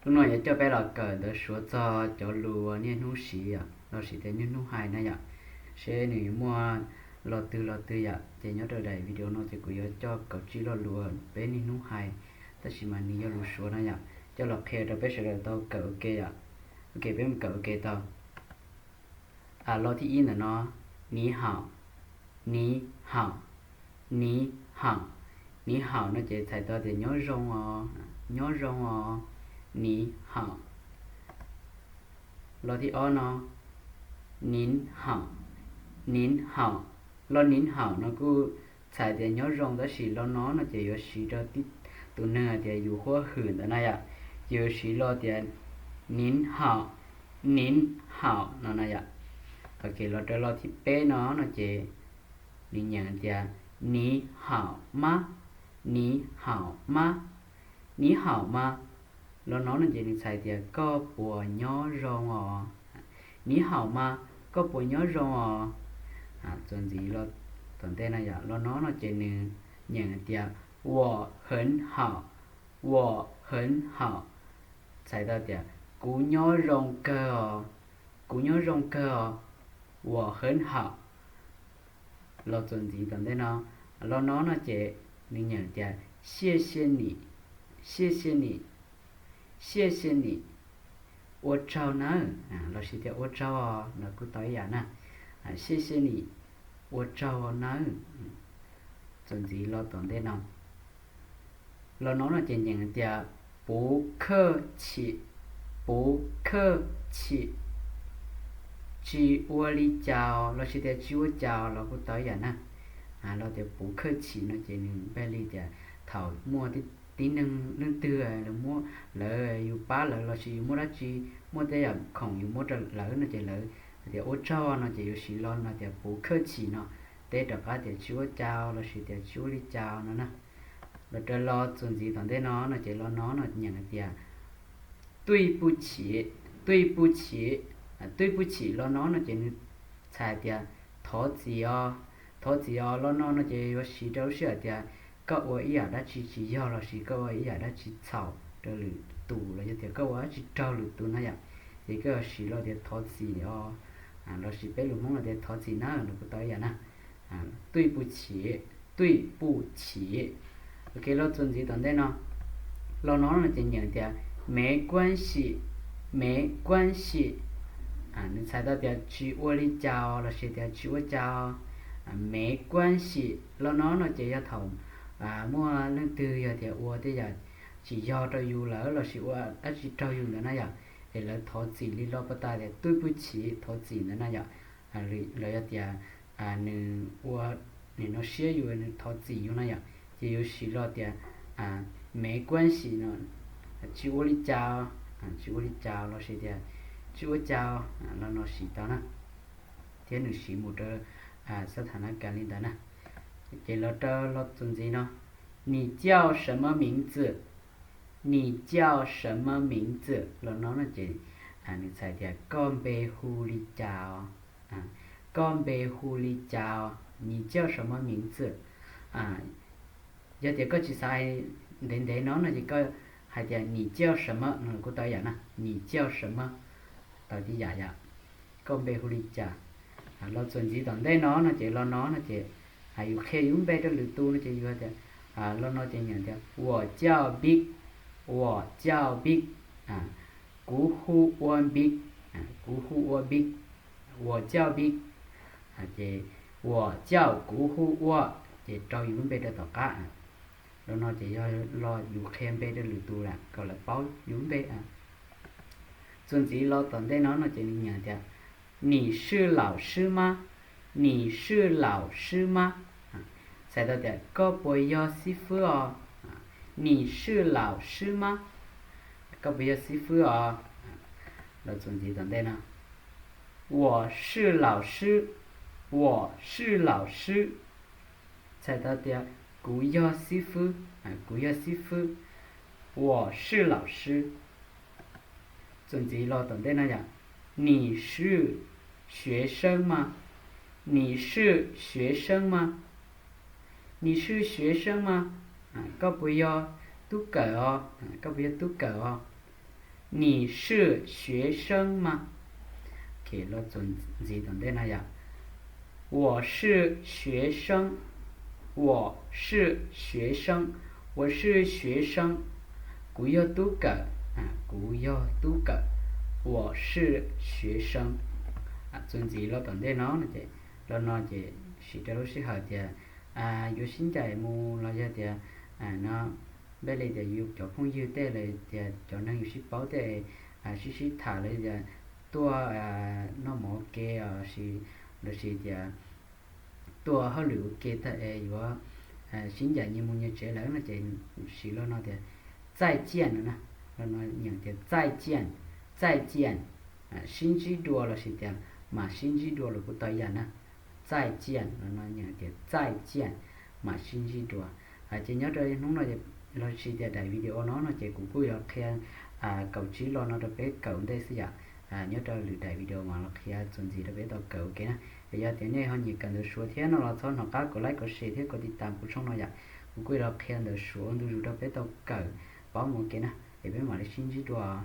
Hnub no yuav coj peb los kawm ntawv Suav txog cov lus niaj hnub siv yom, los sis tias niaj hnub hais na yom, seb nws muaj lo twg lo twg yom. Ces nyob rau daim video no ces kuv yuav coj kaum tsib lo lus peb niaj hnub hais, tab sis mas nws yog lus Suav na yom, coj los qhia rau peb sawv daws tau kawm ua ke yom. Ok, peb mus kawm ua ke tau. Lo thib ib ntawm no, ni haum, ni haum, ni haum. Ni haum no ces txhais tau tias nyob zoo os, nyob zoo os, ni haum. Lo thib ob no, nin haum, nin haum. Lo nin haum no kuj txhais tias nyob zoo, tab sis lo no no ces yuav siv rau tus neeg hais tias yus huab hwm ntawd na yom, ces yuav siv lo tias nin haum, nin haum no na yom. Ok, los rau lo thib peb no no ces nws nyeem tias ni haum mas, ni haum mas, ni haum mas. Lo no no ces nws txhais tias koj puas nyob zoo os, ni haum mas, koj puas nyob zoo os. Txuas ntxiv los tom ntej no yom, lo no no ces nws nyeem tias 我很好, 我很好, txhais tau tias kuv nyob zoo kawg os, kuv nyob zoo kawg os, 我很好. Los txuas ntxiv tom ntej no, lo no no ces nws nyeem tias 谢谢你, 谢谢你, 谢谢你, ua tsaug nawb, los sis tias ua tsaug os los kuj tau ib yam na, 谢谢你, ua tsaug nawb. Txuas ntxiv los tom ntej no, lo no no ces nyeem tias 不客气, 不客气, tsis ua li cas los sis tias tsis ua cas los kuj tau ib yam na. Los tias 不客气 no ces nws npaj li tias thaum muaj tib neeg leej twg muab lawv, yus pab lawv los sis yus muab dab tsi, muaj tej yam khoom yus muab rau lawv no ces lawv hais tias ua tsaug no ces yuav siv lo no tias 不客气 no, teb rov qab tias tsis ua cas los sis tias tsis ua li cas no na. Los rau lo txuas ntxiv tom ntej no no ces lo no no nyeem tias 对不起, 对不起, 对不起 lo no no ces nws txhais tias thov txim os, thov txim os. Lo no no ces yuav siv rau lub sij hawm tias koj ua ib yam dab tsi tsis yog los sis koj ua ib yam dab tsi txhaum rau lwm tus los yog tias koj ua dab tsi raug lwm tus na yom, ces koj yuav siv lo tias thov txim os, los sis peb lus Hmoob los tias thov txim na los kuj tau ib yam na. 对不起, 对不起. Ok, lo txuas ntxiv tom ntej no, lo no no ces nyeem tias 没关系, 没关系, nws txhais tau tias tsis ua li cas los sis tias tsis ua cas. 没关系 lo no no ces yog thaum muaj leej twg yog tias ua tej yam tsis yog rau yus lawm los sis ua dab tsi raug yus ntawd na yom, es lawv thov txim li lo pov tas tias 对不起, thov txim ntawd na yom. Lawv yog tias nws ua, nws no siab yus, nws thov txim yus na yom, ces yuav siv lo tias 没关系 no, tsis ua li cas, tsis ua li cas los sis tias tsis ua cas, lo no siv tau na, thiab nws siv mus rau xab thas na kas li ntawd na. Ces los rau lo txuas ntxiv no, 你叫什么名字, 你叫什么名字 los no no ces nws txhais tias koj npe hu li cas os, koj npe hu li cas os, 你叫什么名字. Yog tias koj tsis xav hais ntev ntev no no ces koj hais tias 你叫什么 no kuj tau yam na, 你叫什么 tau tib yam yom, koj npe hu li cas. Los txuas ntxiv tom ntej no no ces lo no no ces yus qhia yus npe rau lwm tus no ces yus tias, lo no ces nyeem tias 我叫 Big, 我叫 Big, kuv hu ua Big, kuv hu ua Big, 我叫 Big, ces 我叫 kuv hu ua, ces rau yus lub npe rau tom qab. Lo no ces yog lo yus qhia npe rau lwm tus lawm kom lawv paub yus lub npe. Txuas ntxiv los tom ntej no no ces nws nyeem tias 你是老师吗, 你是老师吗, txhais tau tias koj puas yog xib fwb os, 你是老师吗, koj puas yog xib fwb os. Los txuas ntxiv tom ntej no, 我是老师, 我是老师, txhais tau tias kuv yog xib fwb, kuv yog xib fwb, 我是老师. Txuas ntxiv los tom ntej no yom, 你是学生吗, 你是学生吗, 你是学生吗, koj puas yog tub kawm os, koj puas yog tub kawm os. 你是学生吗? Los txuas ntxiv tom ntej no yom. 我是学生. 我是学生. 我是学生. Kuv yog tub kawm. Kuv yog tub kawm. 我是学生. Txuas ntxiv los tom ntej no ces, los no ces siv rau lub sij hawm tias yuav sib ncaim mus los yog tias no, npaj li tias yus cov phooj ywg tej los tias cov neeg yus sib paub tej, sib sib tham los tias tuaj noj mov ua ke, los sis tias tuaj hauj lwm ua ke tag es yuav sib ncaim nyias mus nyias tsev lawm no ces siv los no tias 再见 no na. Los no nyeem tias 再见, 再见, sib ntsib dua los sis tias mam sib ntsib dua los kuj tau yam na. 再见 los no nyeem tias 再见, mam sib ntsib dua. Ces nyob rau hnub no los sis tias daim video no no ces kuv kuj yuav qhia kaum tsib los no rau peb kawm ntej xwb yom. Nyob rau lwm daim video mas los qhia txuas ntxiv rau peb tau kawm ua ke na. Es yog tias nej ho nyiam kawm ntawv Suav thiab no los txhob hnov qab kom like, kom share thiab kom tiv tas kuv tshooj no yom. Kuv kuj yuav los qhia ntawv Suav ua ntu zus rau peb tau kawm paub mus ua ke na. Es peb mam li sib ntsib dua.